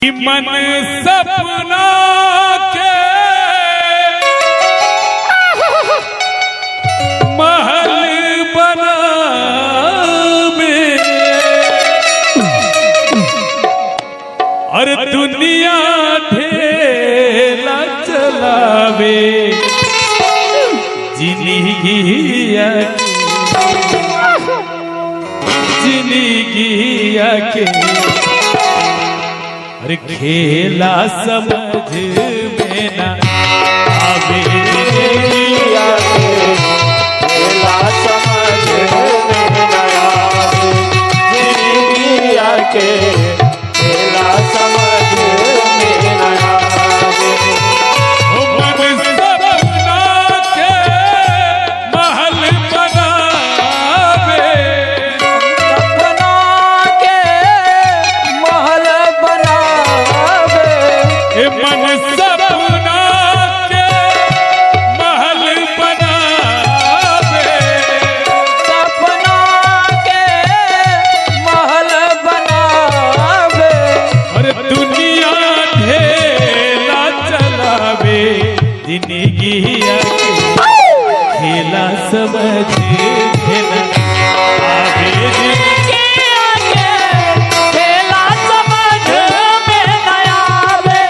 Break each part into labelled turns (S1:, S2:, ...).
S1: कि मन सपना के महल बनावे और दुनिया ढेला चलावे जिंदगी के अरे खेला समझ में ना आवे।
S2: खेला समझ में न आवे, जिंदगिया के खेला समझ में न आवे।
S1: ओ मन सपना के महल बनावे,
S2: सपना के महल बनावे,
S1: ए मन सपना के महल बनावे,
S2: सपना के महल बनावे,
S1: और दुनिया ढेला चलावे, जिंदगी के खेला समझ में ना आवे।
S2: जिंदगिया के खेला समझ में न आवे,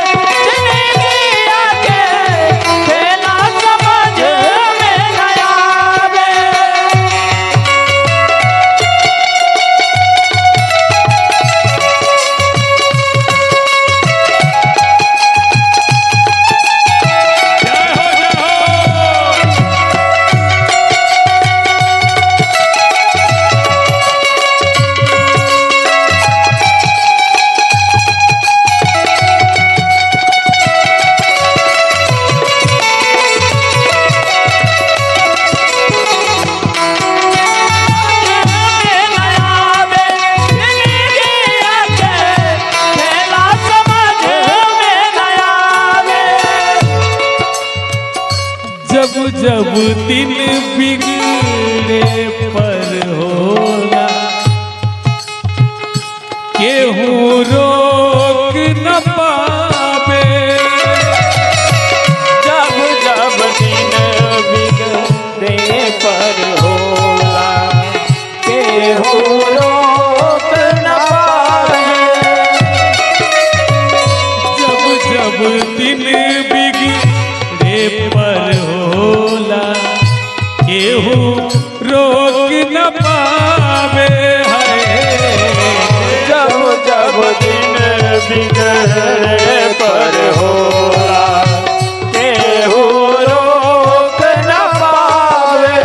S2: जिंदगिया के खेला समझ में न आवे।
S1: जय हो, जय हो। जब जब दिन बिगड़े पर होला, केहू रोक न पावे,
S2: जब जब दिन बिगड़े पर होला, केहू रोक न पावे।
S1: जब जब दिन बिगड़े पर होला, केहू रोक न पावे है।
S2: जब जब दिन बिगड़े पर होला, केहू रोक न पावे।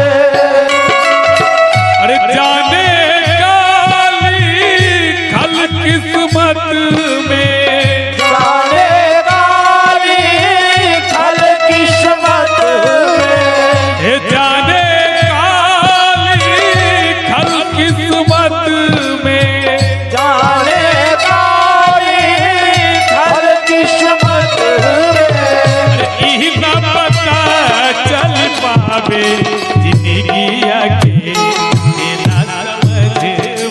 S1: अरे जाने काली खल किस्मत में,
S2: जाने काली खल किस्मत में,
S1: हे जाने काली खल किस्मत में,
S2: जाने काली खल किस्मत में,
S1: अरे इही ना पता चल पावे, जिंदगी के खेला समझ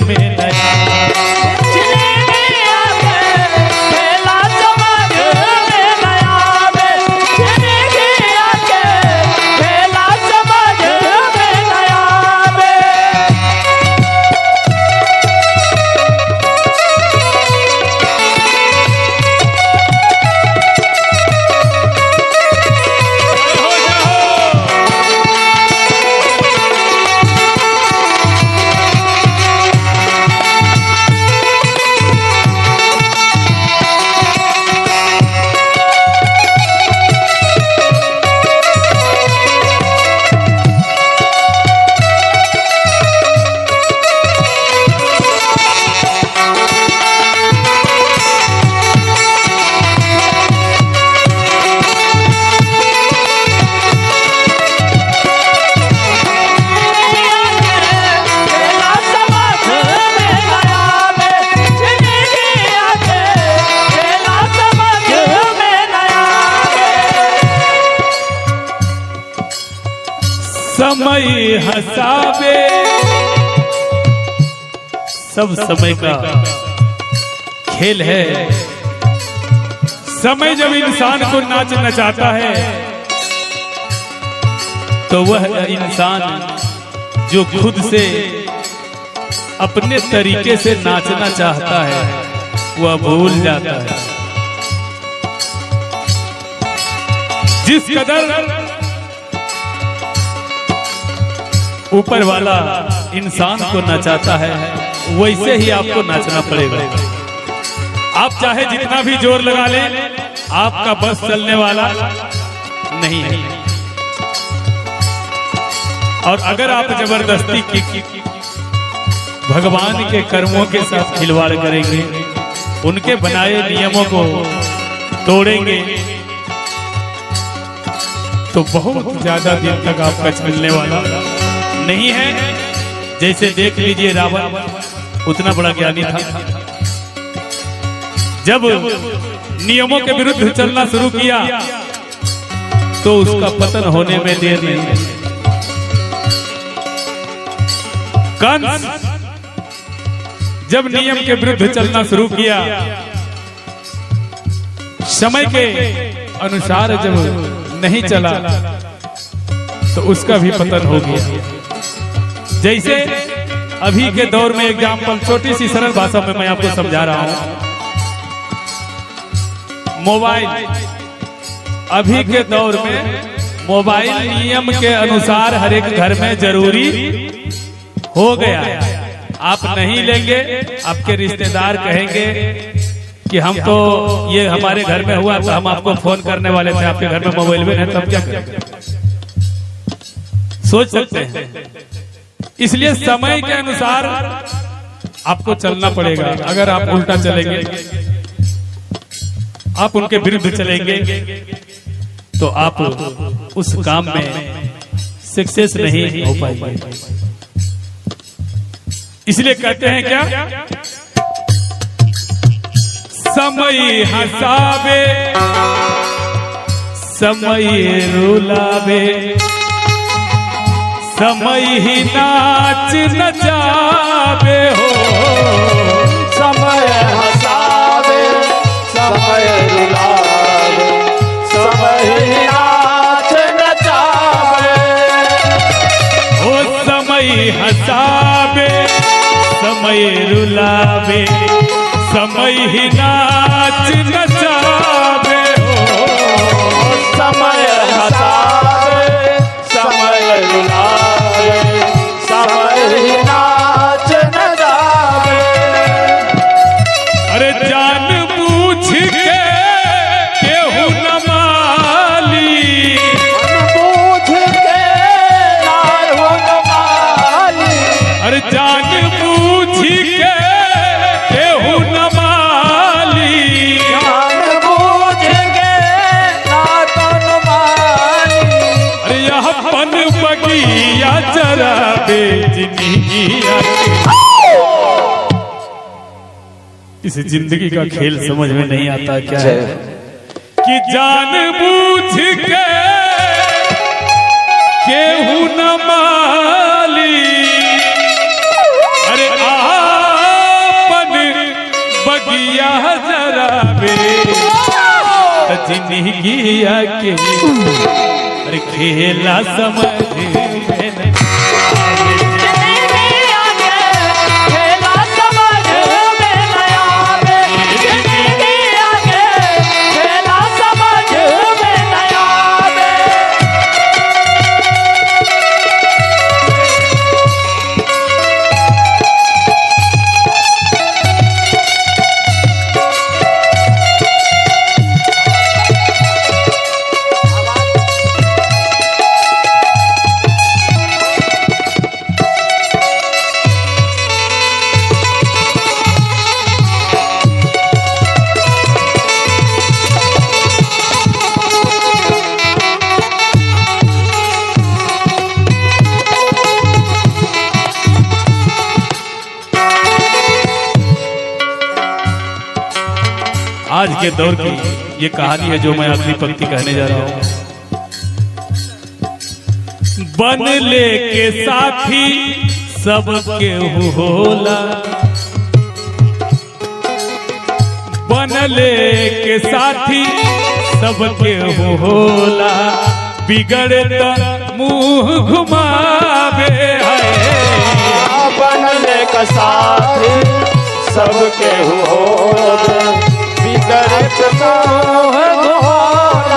S1: में न आवे।
S2: जिंदगिया के खेला समझ में न आवे, जिंदगिया के खेला समझ में न आवे।
S1: हो जाओ।
S2: खेला समझ में न आवे, जिंदगिया के खेला समझ में न आवे।
S1: समय हंसावे, सब समय का खेल है। समय जब इंसान को नाच नचाता है तो वह इंसान जो खुद से अपने तरीके से नाचना चाहता है वह भूल जाता है। जिस कदर ऊपर वाला इंसान को नचाता है वैसे ही आपको नाचना पड़ेगा। आप चाहे जितना भी जोर लगा लें, आपका बस चलने वाला नहीं है। और अगर आप जबरदस्ती की भगवान के कर्मों के साथ खिलवाड़ करेंगे, उनके बनाए नियमों को तोड़ेंगे, तो बहुत ज्यादा दिन तक आपका चलने वाला नहीं है। जैसे देख लीजिए, रावण उतना बड़ा ज्ञानी था, जब नियमों के विरुद्ध चलना शुरू किया तो उसका पतन होने में देर नहीं। कंस जब नियम के विरुद्ध चलना शुरू किया, समय के अनुसार जब नहीं चला तो उसका भी पतन हो गया। जैसे अभी के दौर में एग्जाम्पल छोटी सी सरल भाषा में मैं आपको समझा रहा हूं, मोबाइल। अभी के दौर में मोबाइल नियम के अनुसार हर एक घर में जरूरी हो गया। आप नहीं लेंगे, आपके रिश्तेदार कहेंगे कि हम तो ये हमारे घर में हुआ तो हम आपको फोन करने वाले थे, आपके घर में मोबाइल भी नहीं, तब क्या करें? सोच सकते हैं। इसलिए समय के अनुसार आपको चलना पड़ेगा। अगर आप उल्टा चलेंगे, आप उनके विरुद्ध चलेंगे, तो आप उस काम में सक्सेस नहीं हो पाएंगे। इसलिए कहते हैं क्या, समय हसावे समय रुलावे, समय ही नाच नचावे हो।
S2: समय हसावे समय रुलावे, समय ही नाच नचावे।
S1: हो समय हसावे समय रुलावे, समय ही नाच नचावे हो।
S2: समय हसावे समय रुलावे, समय ही नाच नचावे।
S1: अरे जान बूझ के केहू न माली,
S2: बूझ के नाहु न माली।
S1: अरे जान बूझ के केहू न माली,
S2: जान बूझ के नातन माली।
S1: अरे यह पन बगिया जरा बेजनिया। इस जिंदगी का खेल समझ में नहीं आता क्या है कि जान बूझ के केहू न माली, अरे आपन बगिया जरा बे जिंदगिया के अरे खेला समझ में नहीं।
S2: खेला समझ में न आवे, जिंदगी आगे खेला समझ में न आवे।
S1: आज के दौर की ये कहानी है जो मैं आखिरी पंक्ति कहने जा रहा हूं। बन लेके साथी सबके होला, बनले के साथी सबके होला, बिगड़े त मुंह घुमावे है।
S2: बनले का साथी सबके हो, बिगड़त मोह घोर।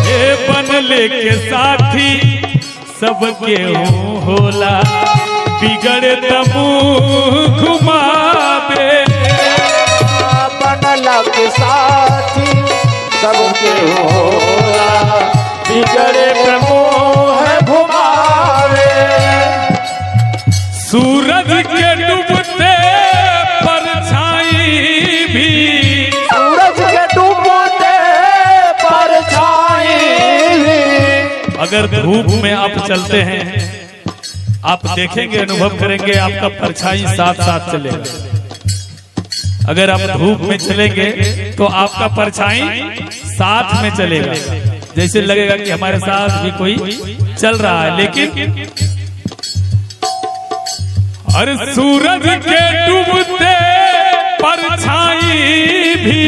S1: ए बनले के साथी सबके होला, बिगड़े त मुंह घुमावे।
S2: बनला के साथी सबके होला, बिगड़े पे मोह घुमावे।
S1: सूरज के डूबते परछाई भी,
S2: सूरज के डूबते परछाई भी।
S1: अगर धूप में आप चलते हैं, आप देखेंगे, अनुभव करेंगे, आपका परछाई साथ साथ चलेगा। अगर आप धूप में चलेंगे तो आपका परछाई साथ में चलेगा, जैसे लगेगा कि हमारे साथ भी कोई चल रहा है। लेकिन अरे सूरज के डूबते परछाई भी,